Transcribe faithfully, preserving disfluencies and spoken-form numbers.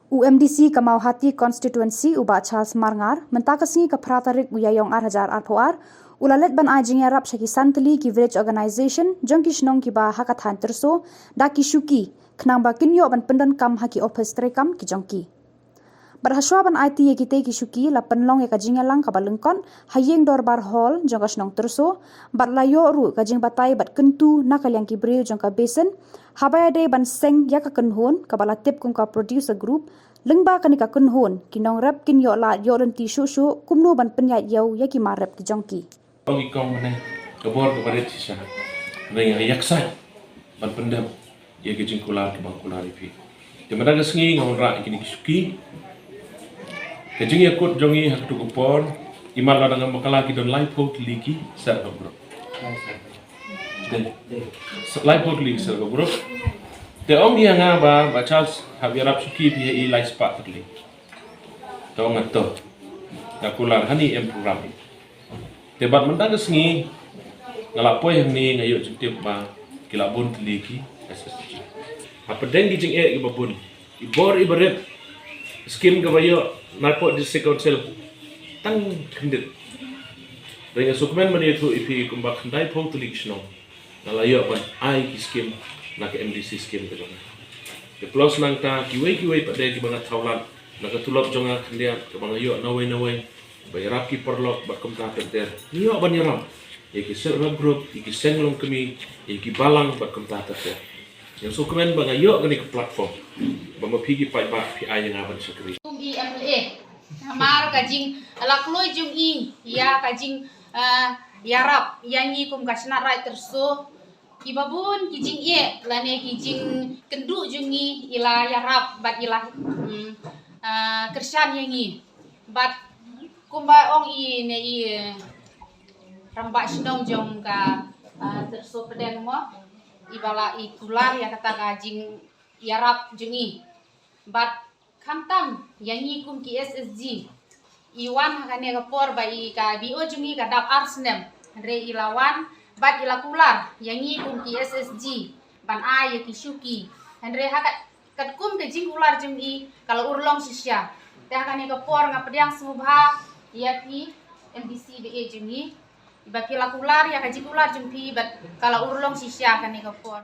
U MDC ka Mawhati Constituency, u Bah Charles Marngar, mynta ka sngi ka phra tarik u Ïaïong ar hajar arphew ar, u la leit ban ai jingïarap sha ki san tylli ki village organisation jong ki shnong kiba ha ka thaiñ Tyrso da ki shuki, khnang ba kin ïoh ban pyndonkam ha ki ophis treikam ki jong ki. Bad hashwa ban aiti ïa kitei ki shuki, la pynlong ïa ka jingïalang kaba lyngkot ha ïing dorbar hall jong ka shnong Tyrso, bad la ïoh ruh ka jingbatai bad kyntu na ka liang ki briew jong ka basin, haba ïadei ban seng ïa ka kynhun kaba la tip kum ka producer group. Lyngba kane ka kynhun, ki nongrep kin ïoh lad ïoh lynti shuh shuh kumno ban pynïaid ïew ïa ki mar rep ki jong ki. Ong i kong mynne, ka bor kaba rit shisha. Hynrei nga ïaksaid ban pyndep ïa ka jingkular kaba nga kular ïa phi. Te mynta ka sngi nga wanrah ïa kine ki shuki. Ka jingïakut jong ngi ha kato ka por, i mat lada ngam bakla ki don laiphew tylli ki self help group. Te, laiphew tylli ki self help group. Te ong ïa nga ba, Bah Charles, hap ïarap shuki phi ha i laispah tylli. Te ong nga to. Nga kular hangne em program. Te bad mynta ka sngi nga la poi hangne, nga ïoh jingtip ba ki la bun tylli ki SHG. Hapdeng ki jingeh kiba bun, i bor iba rit, skim kaba ïoh na pdeng District Council tang khyndiat. Hynrei nga sngewkmen ban ïathuh ïa phi kumba khyndaiphew tylli ki shnong nga la ïoh ban ai ki skim na ka MDC skim ka jong nga. Te plus nangta kiwei kiwei pat de kiba nga thaw lad na ka tulop jong nga khyndiat kaba nga ïoh nawei nawei, ba ïarap ki paralok bad kumta ter ter. Ngi ïoh ban ïarap ïa ki self help group, ïa ki seng longkmie, ïa ki balang bad kumta ter ter. Nga sngewkmen ba nga ïoh kane ka platform ba ma phi ki paidbah phi ai ïa nga ban shakri. Kum i MLA, namar ka jing, la kloi jong i ïa ka jing, eh, ïarap ïa ngi kum ka Shnat Raid Tyrso, kiba bun ki jingeh lane ki jingkynduh jong ngi i la ïarap bad i la, mm, ah, kyrshan ïa ngi. Bad kumba ong i ne i, eh, rangbah shnong jong ka, ah, Tyrso Pdeng mo, iba la i kular ïa kata ka jingïarap jong ngi. Bad khamtam ïa ngi kum ki SHG, i wan ha kane ka por ba i ka BO jong ngi ka dap ar snem, hynrei i la wan bad i la kular ïa ngi kum ki SHG ban ai ïa ki shuki. Hynrei ha kat, katkum ka jingkular jong i ka la urlong shisha. Te ha kane ka por nga pdiang sngewbha ïa phi MDC BO jong ngi, ba phi la kular ïa ka jingkular jong phi bad ka la urlong shisha kane ka por.